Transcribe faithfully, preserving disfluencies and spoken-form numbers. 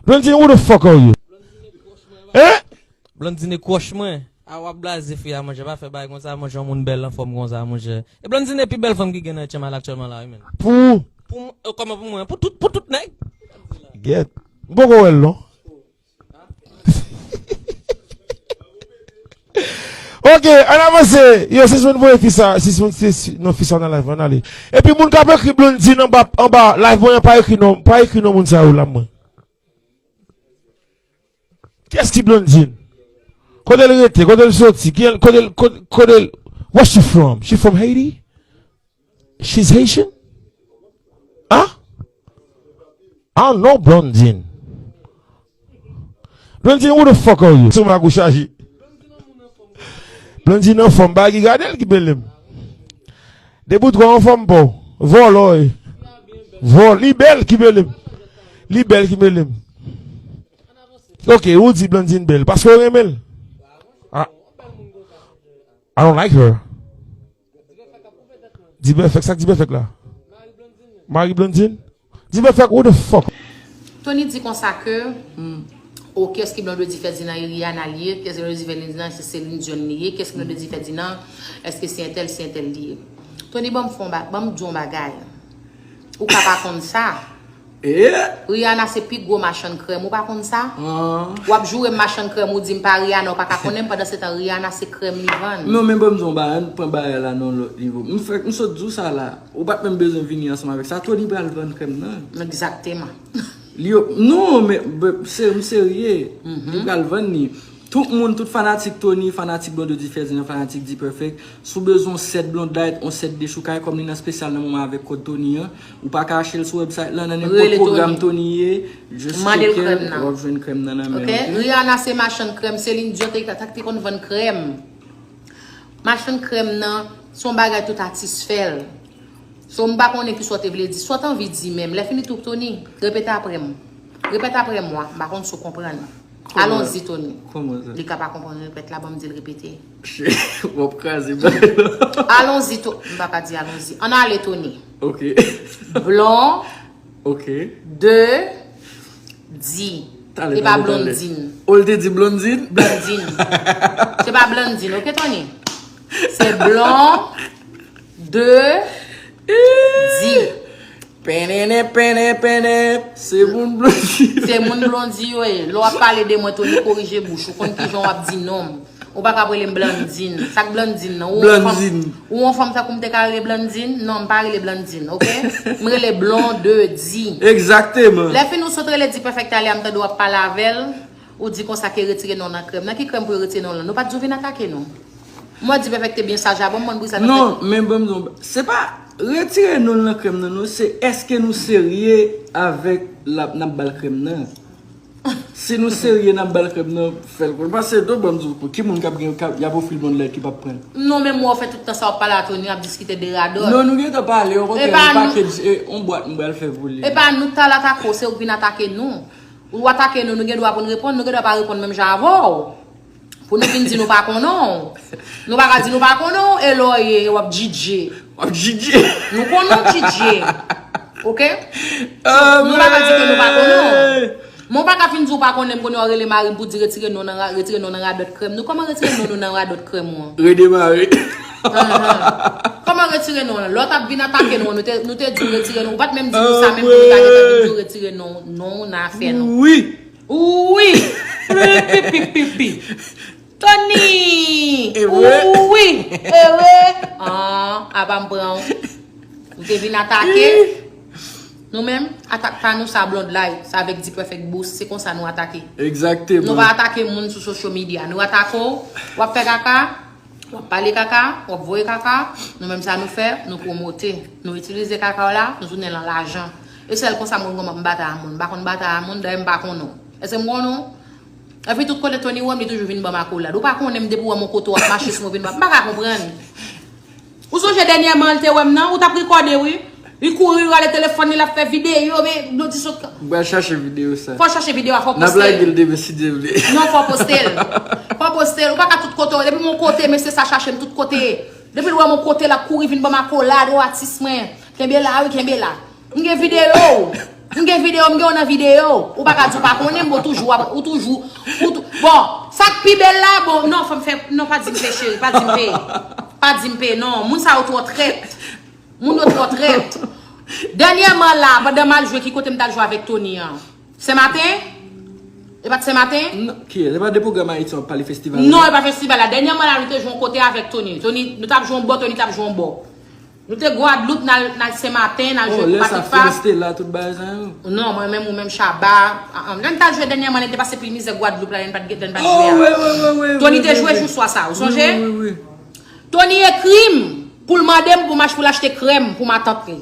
Blondine, who the fuck are you? Hein? Blondine e crush mwen. A w ap blaze fi a, monchè, pa fè bagay konsa, monchè, yon moun bèl anfòm konsa, monchè. E Blondine e pi bèl fanm ki gen nan H M I la aktyèlman la, wi, men. Pou? Pou m, e, kòman pou mwen? Pou tout, pou tout nèg. Gèt. M poko wè l non. Ok, ann avanse. Yo, si moun voye fi sa, si moun, si, si, non, fi sa nan live, ann ale. Epi moun k ap ekri Blondine anba, anba live mwen an, pa ekri non, pa ekri non moun sa yo la, mwen. Kiyès ki Blondine? Kote l rete? Kote l soti? Ki, kote l, kote, kote l, where she from? She from Haiti? She's Haitian? Huh? I don't know Blondine. Blondine, who the fuck are you? Sou magou chaje. Blondine anfòm, bagay gade l ki bèl. Debout twa anfòm pa w. Vòlò e. Vòl, li bèl ki bèl. Li bèl ki bèl. Ok, ou di Blondine bèl. Paske w renmen l. Ah. I don't like her. Dipèfèk, sa k Dipèfèk la? Mari Blondine? Dipèfèk, who the fuck? Tony di konsa ke, hmm, o, kiyès ki Blondedy Ferdinand e Rihanna li ye, kiyès ki Blondedy Ferdinand se Celine Dion li ye, kiyès ki Blondedy Ferdinand, èske se entèl, se entèl li ye. Tony, ban m fè yon ba-, ban m di yon bagay. Ou ka pa konn sa. Eh? Rihanna se pi gwo machann krèm, ou pa konn sa? Ah. W ap joure m machann krèm, ou di m pa Rihanna, ou pa ka konnen m, pandan se tan Rihanna se krèm li vann. Non, men ban m di w yon bagay, ann pran bagay la nan yon lòt nivo. M fèk, m sot di w sa la. Ou pa t menm bezwen vini ansanm avèk sa. Tony pral vann krèm nan. Egzakteman. Li yo, non, men, be-, se, m serye. Mhm. Li pral vann li. Tout moun, tout fanatik Tony, fanatik Blondedy Ferdinand, fanatik Dipèfèk, si w bezwen yon sèt Blondlight, yon sèt dechoukay, kòm li nan espesyal nan moman avèk kòd Tony an, ou pa ka achte l sou website lan, nan nenpòt pwogram Tony ye, just tcheke l, w ap jwenn krèm nan nan men l, ok? Rihanna se machann krèm, Celine Dion te, te, te konn vann krèm. Machann krèm nan, se yon bagay tout atis fè l. So, m pa konnen kisa w te vle di. Sa w t anvi di menm. Lè fini tou, Tony, repete apre m. Repete apre mwa. M pa konn si w konprann. Kòman? Alonzi, Tony. Kòman sa? Li ka pa konprann repèt la, ban m di l repete. W ap kraze bagay la. Alonzi, To-, m pa ka di alonzi. Ann ale, Tony. Ok. Blon. Ok. De. Di. Talè, se pa talè, talè. Blondine. O, l te di Blondine? Blondine. Se pa Blondine, ok, Tony? Se Blon. De. Di. Penene, pene, pene. Se moun Blondine. Se moun Blondine yo ye. Lè w ap pale de mwen, Tony, korije bouch ou. Konn kijan w ap di non m. Ou pa ka ap rele m Blandine. Sa k Blandine nan? Ou yon fanm, Blandine. Ou yon fanm tankou m te ka rele Blandine? Non, m pa rele Blandine, ok? M rele Blondedy. Egzakteman. Lè fini ou sot rele Dipèfèk talè a, m tande w ap pale avè l, ou di konsa ke retire non nan krèm. Nan ki krèm pou yo retire non lan? Nou pa t di w vin atake nou. Mwen Dipèfèk te byen saj a, bon, m konn bri sa. Non, men ban m di w, se pa retire non nan krèm nan, non, se èske nou serye avèk la, n ap ba l krèm nan? Si nou serye n ap ba l krèm nan, fè l konnen. Paske, tou, ban m di w, ki moun k ap gen, k ap, y ap ofri l Blondlight ki p ap pran l? Non, men mwen, w fè tout tan sa w ap pale a Tony, ap diskite de radòt. Non, nou gentan pale, okontrè, yon pakèt, e, yon bwat m pral fè pou li. E pa nou t al atake w, se ou k vin atake nou. Ou atake nou, nou gen dwa pou n reponn, nou gen dwa pa reponn menm jan avè w. Pou nou vin di nou pa konnen w. Nou pa ka di nou pa konnen w, e lè w ye, w ap djidje. W ap djidje. Nou konnen w djidje. Ok? So, nou pa ka di ke nou pa konnen w. Men w pa ka fin di w pa konnen m, kounye a w rele mari m pou di retire non nan ra-, retire non nan radòt krèm nou. Kòman retire non nou nan radòt krèm ou an? Redemare. Ahan. Kòman retire non lan? Lè w t ap vin atake nou an, nou te, nou te di w retire non. Ou pa t menm di nou sa menm pou nou ta gentan vin di w retire non, non w nan afè nou. Wi. Wi! Pi, pi, pi, pi. Tony! E vre? Wi! E vre? An, apa m pran w. Ou te vin atake. Nou menm, atak pa nou, sa Blondlight, sa avèk Dipèfèk Boost, se konsa nou atake. Egzakteman. Nou pa atake moun sou social media. Nou atake w, w ap fè kaka, w ap pale kaka, w ap voye kaka, nou menm sa nou fè, nou pwomote. Nou itilize kaka w la, nou tounen l an lajan. E sèl konsa mwen konn batay a moun. M pa konn batay a moun, dayè m pa konnen w. Èske m konnen w? Epi tout kote Tony wè m, li toujou vin ban m akolad. Ou pa konnen m, depi w wè m yon kote w ap mache sou mwen, vin ban m. M pa ka konprann. Ou sonje dènyèman, l te wè m nan, ou t ap rekòde, wi. Li kouri, li rale telefòn li, l ap fè videyo, men nou di sot. M pral chache videyo sa. Fò w chache videyo a, fò w poste l. N ap lage l demen si Dye vle. Non, fò w poste l. Fò w poste l. Ou pa ka tout kote w, depi m yon kote, mesye sa chache m tout kote. Depi l wè m yon kote, l ap kouri vin ban m akolad, o atis mwen. Kenbe la, wi, kenbe la. M gen videyo w. M Videyo, m gen w nan videyo. Ou pa ka di w pa konnen m, bon, toujou, ap- ou toujou, ou tou- bon, sa k pi bèl la, bon, non, fò m fè, non, pa di m pe, cheri, pa di m pe. Pa di m pe, non, moun sa yo twò trèt. Moun yo twò trèt. Dènyèman la, pandan m al jwe, ki kote m t al jwe avèk Tony an? Senmaten? E pa t Senmaten? Non, ki e pa de pwogram Ayiti w ap pale festival? Non, e pa festival la. Dènyèman la, nou te jwe yon kote avèk Tony. Tony, nou t ap jwe yon bò, Tony t ap jwe yon bò. Nou te Gwadloup, n al, n al Senmaten, n al Oh, jwe lè sa Patifas. Fil Stella, tout bagay sa yo. Non, mwen menm ou menm Chaba. Ah, ah. Lè n t al jwe dènyèman, lè n te pase pil mizè Gwadloup la, lè n pa t gen- lè n pa t Oh, jwe wi, a. wi, wi, wi. Tony wi, te wi, jwe wi. Jou Swa sa, ou Wi, sonje? wi, wi, wi. Tony ekri m pou l mande m pou m ach- pou l achte krèm pou matant li.